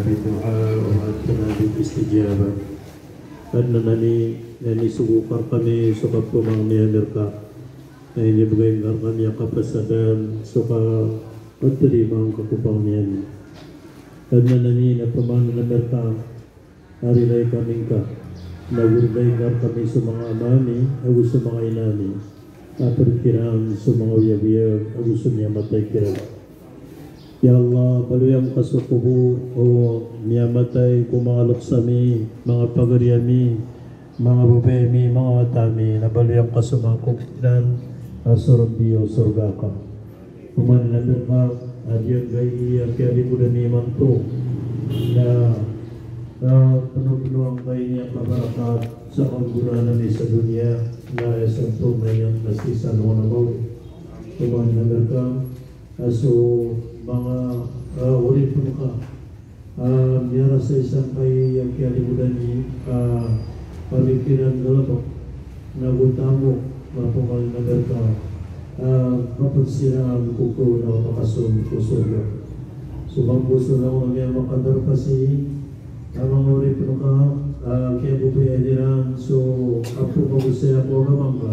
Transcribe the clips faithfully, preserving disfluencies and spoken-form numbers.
Bid-du'a wa wa'adtana bil istijabah. Adn a nani, na inisogo ka rkami so kapamangni ami rka. Na inibgay ngka rkami a kapasadan so kapatarimaa ngka ko pangni ami. Adn a nani, na pamangnin ami rka a rilai kami ngka, na go rilai ngka rkami so manga ama ami ago so manga ina ami, a pd kiran so manga oyagoyag ago so miyamatay kiran. Ya Allah, baloya ngka so kobor o miyamatay ko manga loks ami, manga pagari ami, manga babay ami, manga wata ami, na baloya ngka so manga kobor iran a soron di o sorga ka. Pamangnin ami rka a giyangkai a kiyalimodan ami imanto na, na pnopnoa ngka ini a kabarakat sa kanggoranan ami sa doniya, na aya santo na iyan na sii sa alongan a maori. Pamangnin ami rka a so manga, ah, oripn ka a miyarasay sangkai a kiyalimodan ami a pamikiran galbk, na go tamok, na pamangnin ami rka a kapd siran ko kaona a makasold ko sorga. So mambo so langon ami a makadarpa sii a manga oripn ka a kiyababayaan iran so apo ka go saya ko agama ngka.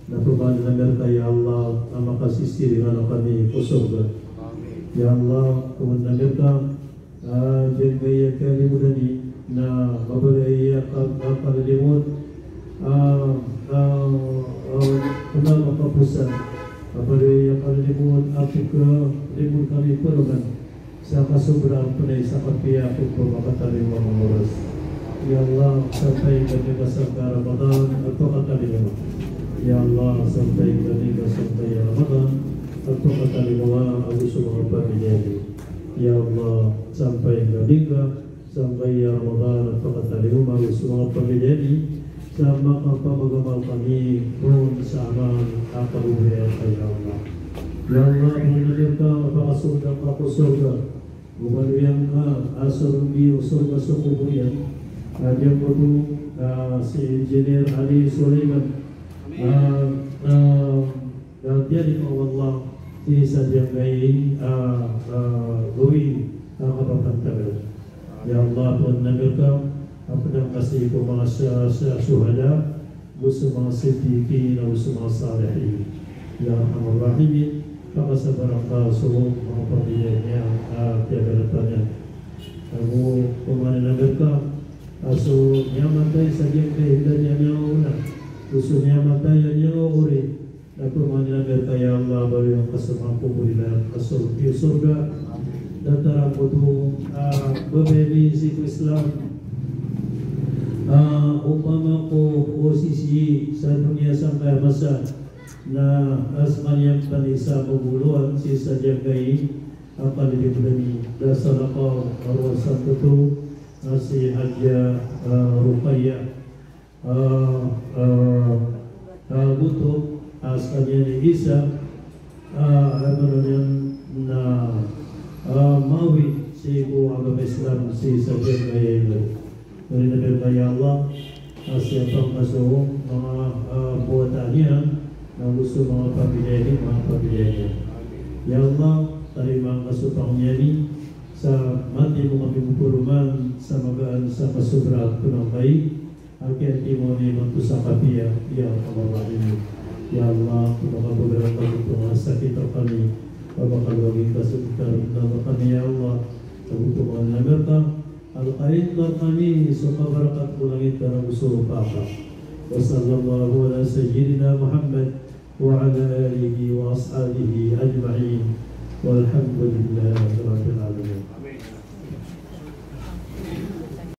Na pamangnin ami rka, ya Allah, a makasisiringan kami ko sorga. Ya Allah, pamangnin ami rka a giyangkai a kiyalimodan ami na mabaloy a ka-, a kalilimod a, a, a, kna a makaposan. Mabaloy a kalilimod a pkalimod kami paroman sa kasobra a pnay sa kapiya ko pmakatalingoma a manga oras. Ya Allah, sampay kami ka sangkai a Ramadan a pakatalingoma. Ya Allah, sampay kami ka sangkai a Ramadan a pakatalingoma ago so manga pamilya ami. Ya Allah, sampay kami ka sangkai a Ramadan a pakatalingoma ago so manga pamilya ami, sa makapamagamal kami ron sa amal a kababaya ka, ya Allah. Ya Allah, pamangnin ami rka a pakasold angka ko sorga. Go baloya ngka a soron di o sorga so kobor iyan. A giyangkoto, ah, si Engineer Ali Sulaiman. Ah, ah, ah, tiyalima o Allah sii sa giyangkai a, ah, gawii a kapapantagan. Ya Allah, pamangnin ami rka a pd angka sii ko manga sya-, sya-, shuhada, go so manga siddiqin, ago so manga salihin. Ya Arhamar Rahimin, pakasabar angka so manga pamilya niyan a tiyagaratan iyan. Ago pamangnin ami rka a so miyamatay sa giyangkai a hinda niyan miyangaoona, go so miyamatay a miyangaori, na pamangnin ami rka, ya Allah, baloy angka so manga kobor iran a soron di o sorga. Datar angkoto a babay ami sii ko Islam a opama ko osisi sa doniya sangkai a masa, na a skaniyan pn i isa a magoloan sii sa giyangkai a kalilimod ami. Da salakaw a rowar sangkoto a si Hadja, ah, Rukaya, ah, ah, ah, Goto, a skaniyan i isa, ah, ano na niyan na, ah, mawi sii ko agama Islam sii sa giyangkai a ino. Pamangnin ami rka, ya Allah, a siyapa ngka so manga, ah, bowata niyan, na go so manga pamilya niyan, manga pamilya niyan. Ya Allah, tarimaa ngka so pangni ami, sa matimo kami bo paroman sa magaan sa kasobra a pnangkai a kiyatimo ami imanto sa kapiya, ya Arhamar Rahimin. Ya Allah, pakapagarang ka bo so manga sakit rkami, pakapakalowagi ka so manga sakit rkami, ya Allah. Ago pamangnin ami rka a lkain ka rkami so kabarakat ko langit ka ago so lopa ka. Wa sallallahu ala sayyidina Muhammad wa ala alihi wa ashabihi ajma'in. Walhamdulillahi rabbil alamin.